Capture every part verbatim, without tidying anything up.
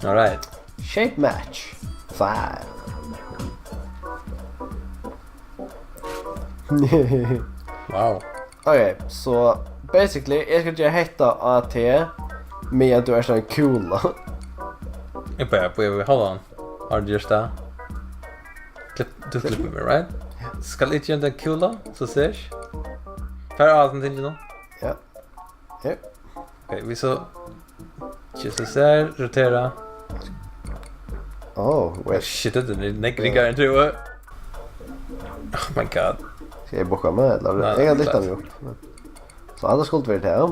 All right. Shape match. Five. Wow. Ok, so basically, eg skal gera hetta á teg, meðan tú ert ein kúla. Eg bara, bara, hold on. Har du gjørt det? Klipp, tú klippir meg, right? Ja. Skal eg gera den kúla, so ser. Fara á den til nå. Ja. Ja. Ok, vit so. Jesus er, rotera. Oh, wait. Shit, det er nek-, ringare enn trúð. Oh my god. Skal eg bukka meg, ella? Nei, eg nei, kan lyfta nei. Meg upp. So, annars skuldi verið tað, ja.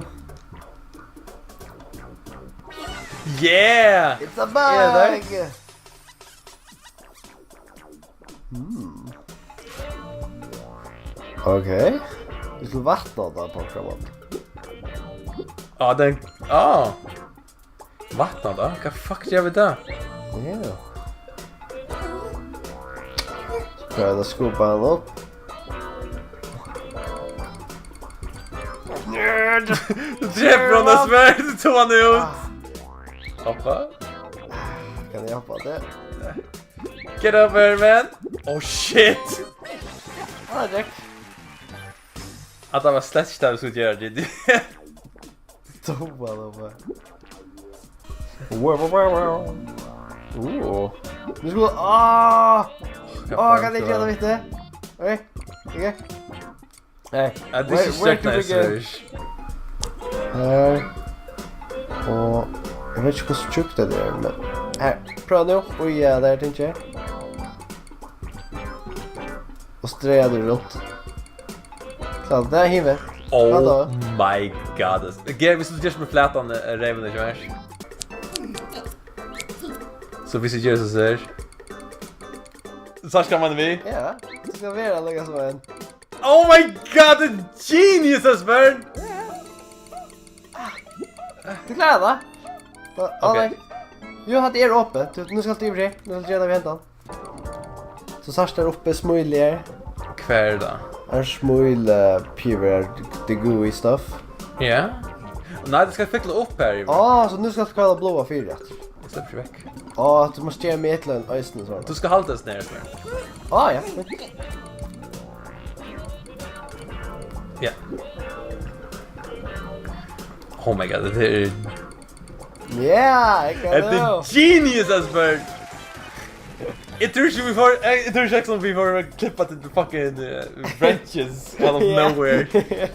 Yeah! It's a bug! Yeah, der. Hmm. Ok. Vit skulu vatna tað Pokémon. Á, den, á. Vatna tað? Hvat fuck gera vit tað? Ja. Prøva at skupa hann upp. Tú drepur hann, Esmer. Tú tók hann út. Ah. Hoppa. Kann eg hoppa til? Get over, man. Oh, shit. Ah, Jack. At tað var slett ikki tað, vit skuldu gera, G D. Dumma, dumma. Wow, wow, wow, wow. Uh. Nú skulu, ah! Hvat fuck, kann eg gera, veit tú? Ok, ok. Hey, ja, where, where to begin? Her. Og eg veit ikki hvussu tjúkt tað er, men her. Prøv nú. Oj, ja, der, tenki eg. Og streyma tað runt. So, tað er hivið. Oh my god. Ger, viss tú ger sum flatan, eh, reyvin, ikki meir. So viss eg ger so her. Sars, hvat meinar tú? Ja, tú skalt vera líka sum ein. Oh my god, the genius, Esbern! Tú klárar tað. Á, ok. Nei. Jú, hatta er opið. Tú, nú skalt tú yvir her. Nú skalt tú gera tað við hendan. So sært tú har uppi, smíl er. Hvar er tað? Har smíl, eh, pure, the gooey stuff. Ja. Nei, tú skalt fylla upp har. Á, so nú skalt tú kalla blóa fyri aftur. Eg sleppi ikki vekk. Á, tú mást gera meg til ein eisini, so. Tú skalt halda tað niðri, Esbern. Á, ja. Ja. Oh my god, tað er... Ja, eg kann... Tað er genius, Esbern! Eg trúði ikki, vit fóru, eg, eg trúði ikki, vit fóru at klippa til fucking, eh, wrenches out of nowhere. Ja.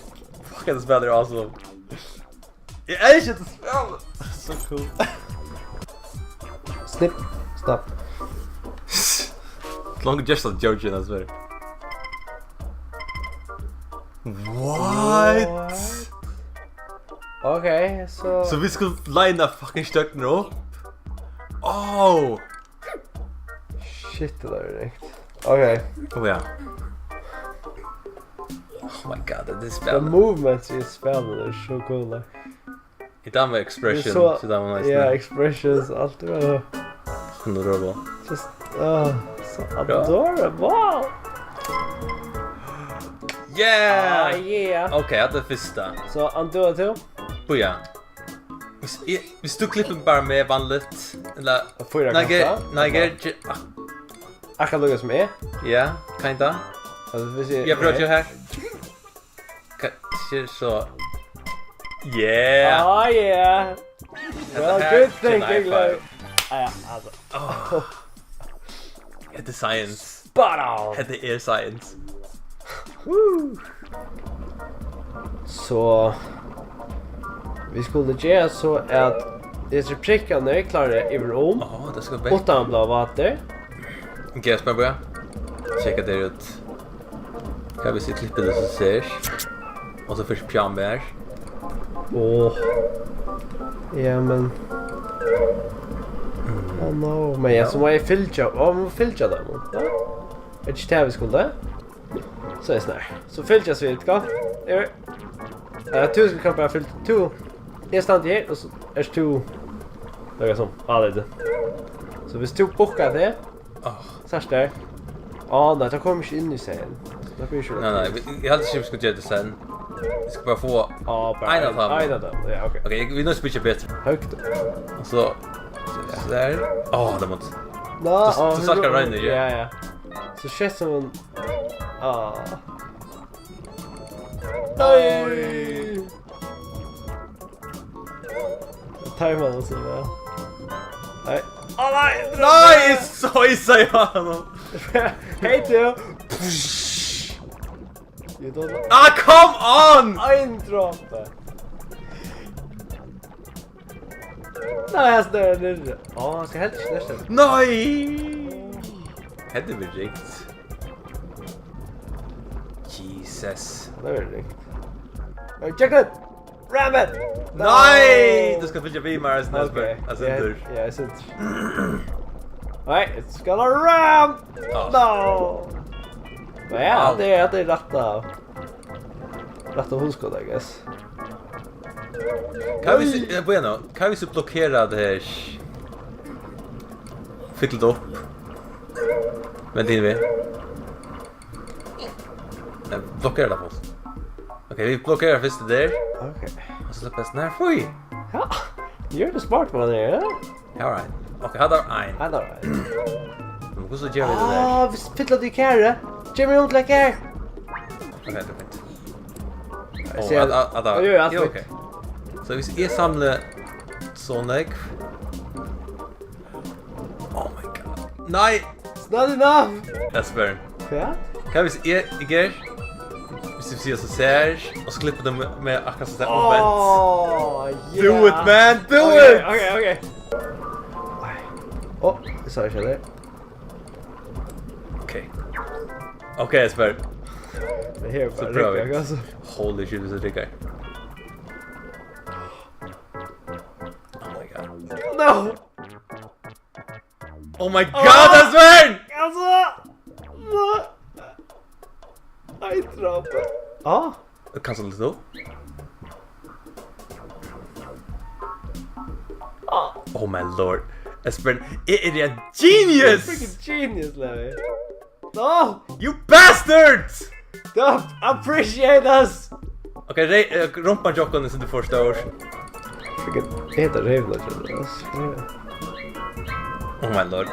Fuck, hetta spæl er awesome. Eg elski hetta spæl. So cool. Snip, snapp. Long just a joke, that's very... What? Ok, so... So vit skulu lina fucking stjørnur upp? Oh! Shit, tað er ringt. Ok. Oh, ja. Oh my god, tað er... The spæl. Movements í spælinum eru so cool. Eg dámar expression, so dámar man... Ja, nice. Expressions, alt er bara... Honorable. Just, ah, so adorable. Yeah! Ah, yeah. Ok, hatta er fyrsta. So, Andrew, tú? Bíða. Viss eg, viss tú klippir bara meg vanligt, ella... Og fýra kantar? Nei, ger, nei, ger, ger, ah. Akkurát líka sum eg? Ja, kinda. Altso, viss eg... Ja, prøv at gera her. Hvat, so. Yeah! Oh, yeah! Well, good thinking, Lou. Ah, ja, altso. Oh. Hetta er science. Spot on! Hetta er science. Woo! So, vit skulu gera so, at hesir prikkarnir klára yvir um. Á, tað skal vera... Uttan at blíva vátir. Ok, spar bara. Tjekka tað út. Hvat viss eg klippi tað so her? Og so fyrst pjamber. Åh. Ja, men... Mm. Oh no. Men ja, so má eg fylgja. Á, man má fylgja teimum. Ja. Er tað ikki tað vit skulu? So er snart. So fylgjast vit, hva? Er... Eh, tú skal bara fylgja. Tú. Eg standi her, og so ert tú... Tað er sum, á, tað er tað. So viss tú bukkar teg, Áh. Sært tað? Á, nei, tað kom ikki inn í senn. Tað blívur ikki... Nei, nei, vit, eg helt ikki, vit skuldu gera tað senn. Vit skulu bara fáa... Á, bara ein av teimum. Ein av teimum, ja, ok. Ok, eg, vit noyðast at byggja betri. Høgt. Og so... So, so der. Åh, det måtte. Nå, du, du snakker rein, ikke? Ja, ja. So skjótt sum hon. Åh. Nei. Timer hann so væl. Nei. Åh, nei! Nei, so eg sá hann. Hey, tú. You don't know. Ah, come on! Ein drápa. Nei, hassin er niðri. Á, hann skal helst ikki nerta. Nei! Hetta er vel ringt. Jesus. Tað er vel ringt. Nei, check it! Ram it! Nei! Tú skal fylgja við mær, eisini, Espen. Ok, ja, ja, eg siti. Nei, eg skal ha ram! Á. No! Ja, wow. Tað er, tað er rætta, rætta hugskot, I guess. Hvat hvis, eh, bueno, hvat hvis du blokkerer det her? Fyll det opp. Vent inn við. Eh, blokker det først. Ok, vi blokkerer først det der. Ok. Og so slepper jeg sånn her. Fui! Ja, you're the smart one here, ja? All right. Ok, hatta var ein. Hatta var ein. Men hvussu gera vit tað har? Ah, vit fylla tað í keri. Gev mær umtløk her. Ok, tað er fínt. Eg sigi at, at, at, at, jú, jú, alt er fínt. Ok. So viss eg samli so nógv. Oh my god. Nei! It's not enough! Espen. Hvat? Hvat viss eg, eg ger? Viss eg sigur so sær, og so klippir tú meg, meg akkurát so sær umvent. Oh, yeah. Do it, man! Do it! Ok, ok, ok. Nei. Ó, eg sá ikki tað. Ok. Ok, Espen. Tað her er bara rigga, altso. Holy shit, tað riggar. Oh my god. No! Oh my god, Espen! Altso! Nei. Nei, drápa. Ah? Kanst tú lesa upp? Ah. Oh my lord. Espen, eg eri ein genius! Freaking genius, Levi. No! You bastard! Don't appreciate us! Ok, re-, eh, rumpan hjá okkum er sindur for stór. Freaking eta reyvla til det, ass. Oh my lord.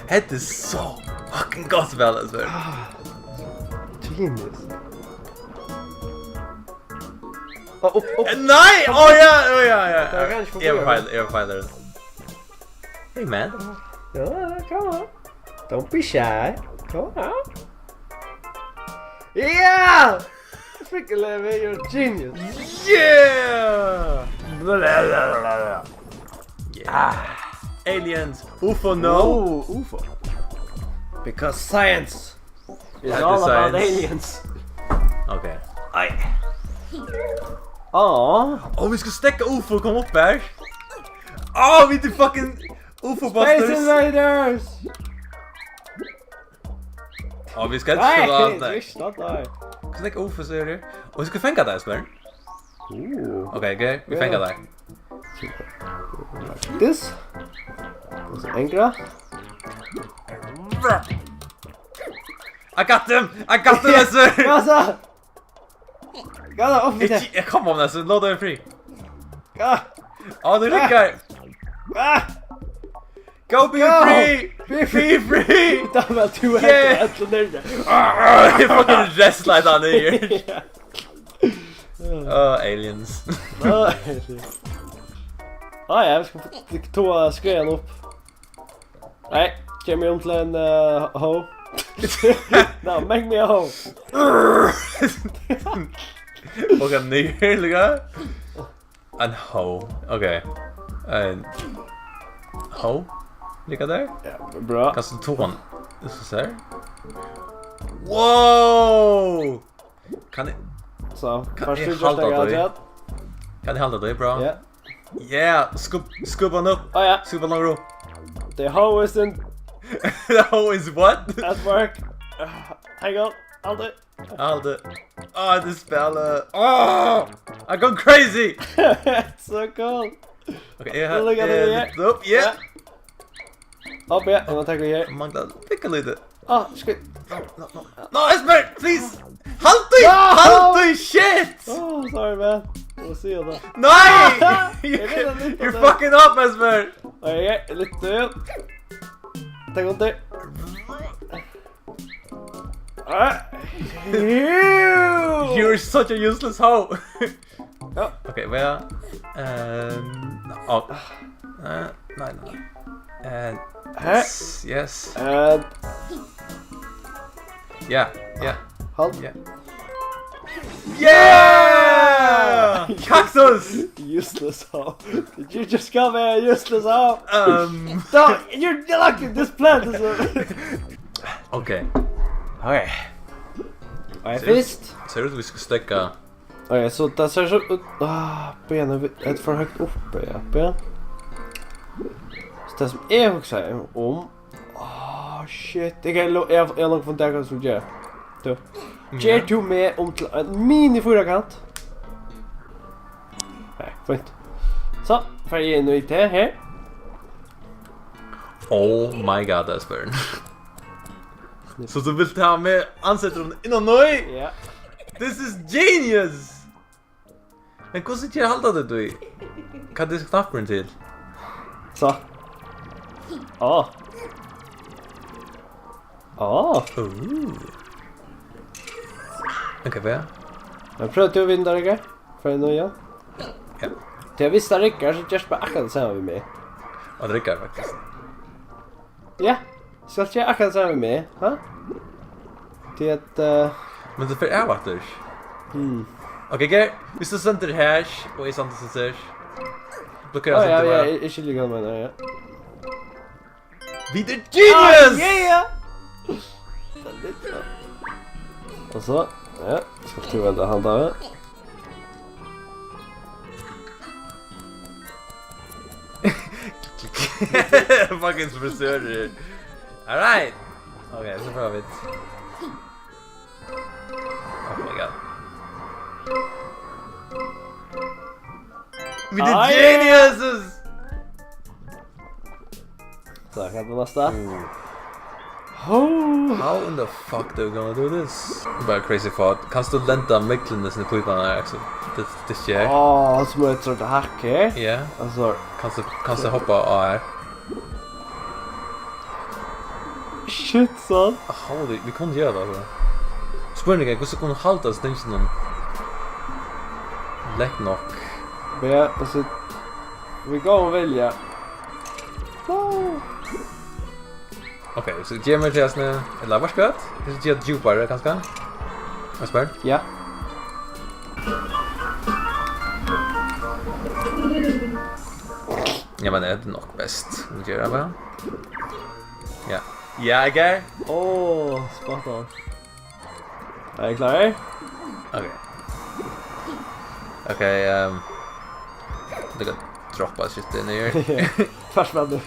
Hetta er so fucking gott spæl, ass, man. Ah, genius. Ó, upp, upp. Eh, nei! Ó, ja, ó, ja, ja. Tað var ganska... Eg var feil, eg var feil. Hey, man. Ja, come on. Don't be shy. Come on. Yeah! Freaking Levi, you're a genius. Yeah! Blah, blah, blah, blah, blah. Yeah. Ah. Aliens. U F O, no. Ooh, U F O. Because science is all about aliens. Ok. Ai. Á. Ó, vit skulu stekka U F O, kom upp her. Á, vit eru fucking U F O busters. Space Invaders! Á, vit skulu helst spæla alt tað. Nei, vit standa her. Hvussu nógv U F O eru? Og vit skulu fanga tað, Espen. Uh. Ok, ok, vit fanga tað. This. Og so engra. I got them! I got them, Espen! Hvat so? Hvat so? Opp við teg. Eg, eg kom av, Espen, lat meg frí. Ah. Á, tú riggar. Ah. Go, be free! Go! Be free! Be free! Tað var tú. Yeah! Helt tú niðri. Ah, eg fucking wrestlaði hann niður. Ja. Á, aliens. Á, aliens. Á, ja, vit skulu f-, toga skeiðan upp. Nei, gev meg um til ein, eh, hoe. No, make me a hoe. Og hann niður, líka. Ein hoe. Ok. Ein hoe. Líka har. Ja, bra. Kanst tú toga hann? Tú skal sjá. Wow! Kann eg, so, kann eg halda tað? Kann eg halda tað, bra? Ja. Yeah, skub-, skubba hann upp. Á, ja. Skubba hann upp. The hoe is in. The hoe is what? At work. Hang on, hold it. Hold it. Á, tað spælið. Á, I'm going crazy. It's so cool. Ok, eg har, look at it, yeah. Upp, yeah. Ja. Upp, ja, og nú tekur eg her. Manglar pinkulítið. Á, skit. No, no, no. No, Espen, please! Halt í! No! Halt í, shit! Oh, sorry, man. Eg vil siga tað. Nei! Eg veit at... You're fucking up, Espen! Hey, lyfta upp. Takk undir. Ah. You're such a useless hoe. Ja. Ok, hvat er? Ehm, á. Eh, nei, nei. Eh, hæ? Yes, yes. Eh. Ja, ja. Halt. Ja. Yeah! Kaktus! Useless hoe. Did you just call me a useless hoe? Um. No, you're lucky this plant is a... Ok. Ok. Og eg fyrst. Sær út, vit skulu steðga. Ok, so tað sær so út. Ah, bíða, nú, hetta er for høgt uppi, ja. Bíða. So tað sum eg hugsaði um. Ah, shit. Eg kann lo-, eg, eg havi longu funnið út av hvat eg skal gera. Tú. Ger tú meg um til ein mini fýrakant? Nei, fínt. So, fari eg inn í tað her. Oh my god, Esbern. So tú vilt hava meg ansettur inn á nýtt? Ja. This is genius! Men hvussu ger halda tú tí? Hvat er knappurin til? So. Á. Á. Ooh. Ok, hvat? Men prøv tú at vinna, Rikki. Fari nú, ja. Ja. Tí at viss tað riggar, so gerst bara akkurát tað sama við meg. Og tað riggar faktiskt. Ja, skal gera akkurát tað sama við meg, ha? Tí at, eh, men tað fer av aftur. Hmm. Ok, ok. Viss tú stendur her, og eg standi sum her, blokkerar... Á, ja, ja, eg, eg skilji hvat tú meinar, ja. Vit eru genius! Ah, yeah, yeah. Og so, ja, skal tú venda hann, David? Fucking frisører. All right. Ok, so prøva vit. Oh my god. Vit eru... Ai. Geniuses! So, hvat er næsta? Mm. Ho! How in the fuck do we gonna do this? Bara crazy thought. Kanst tú lenda miklunus í pípuna her, Axel? This, this chair? Á, sum eitt sort hakk her. Ja. Altso, kanst tú, kanst tú hoppa á her? Shit, son. Holy, vit kunnu gera tað, altso. Spurningurin er, hvussu kunnu halda stinginum lætt nokk? Ja, altso, vit góðu vilja. Wow. Ok, so gevur meg til eisini, ella veitst tú hvat? Eg skal gera djúpari, kanska? Eg spyr. Ja. Ja, men tað er nokk best. Vit gera tað bara. Ja. Ja, eg er. Åh, spot on. Er eg klárur? Ok. Ok, ehm, tú kanst droppa skifti niður. Tvert fram nú.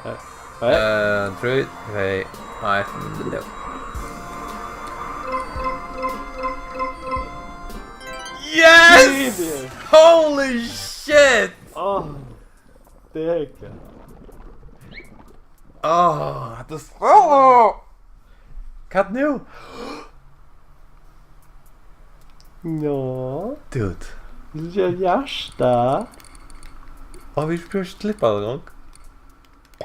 Ja. Eh, trý, tvey, eitt, nú. Yes! Genius! Holy shit! Åh, det er ikke... Åh, det er så... Hvat nú? Ja. Dude. Lilla hjarta. Á, vit skulu ikki klippa tað gong.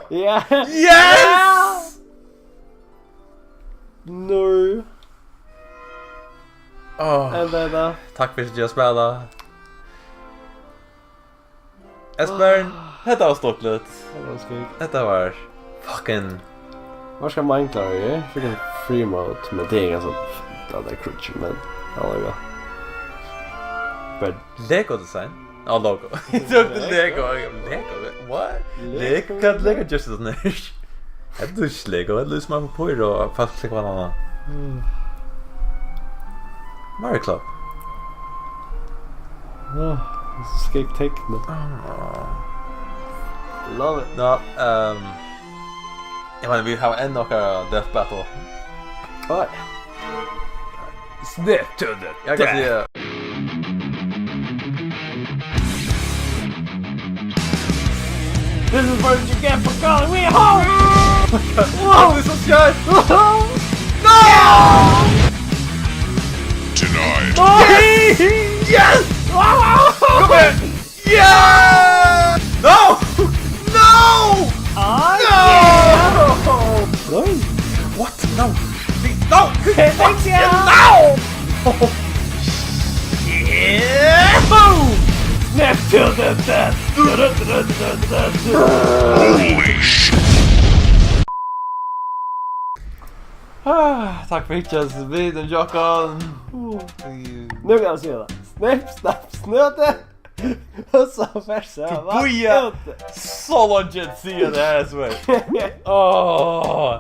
Ja. Yes! Nú. Åh. Enn tað. Takk fyri at eg spæla. Esbern, hetta var stuttligt. Hetta var skøgt. Hetta var fucking... Hvat skal man klare? Eg fikk ein free mode, men tað er ganska, tað er cringy, men ja, tað er gott. But Lego design? Ja, logo. Tók tú Lego? Lego? What? Lego? Hvat Lego just is nice? Hetta er ikki Lego, hetta er sum ein pappír og fast klikka á hana. Mm. Mario Club. Åh, so skjótt teknað. Ah. Love it. Nå, ehm, eg meini, vit hava enn okkara death battle. Oj. Snett to the... Eg kann siga, this is what you get for calling me a hoe! Wow! This is so shy! No! Denied. No! Yes! Yes! Wow! Come here! Yeah! No! No! Go! Go! Go! Go! Yeah! Boom! Snap to the death! Holy shit! Ah, takk fyri at tú veit, Jakob. Nú kann eg siga tað. Snipp, snapp, snøti. Og so fer so vatn út. So leingi at siga tað her, so er. Åh.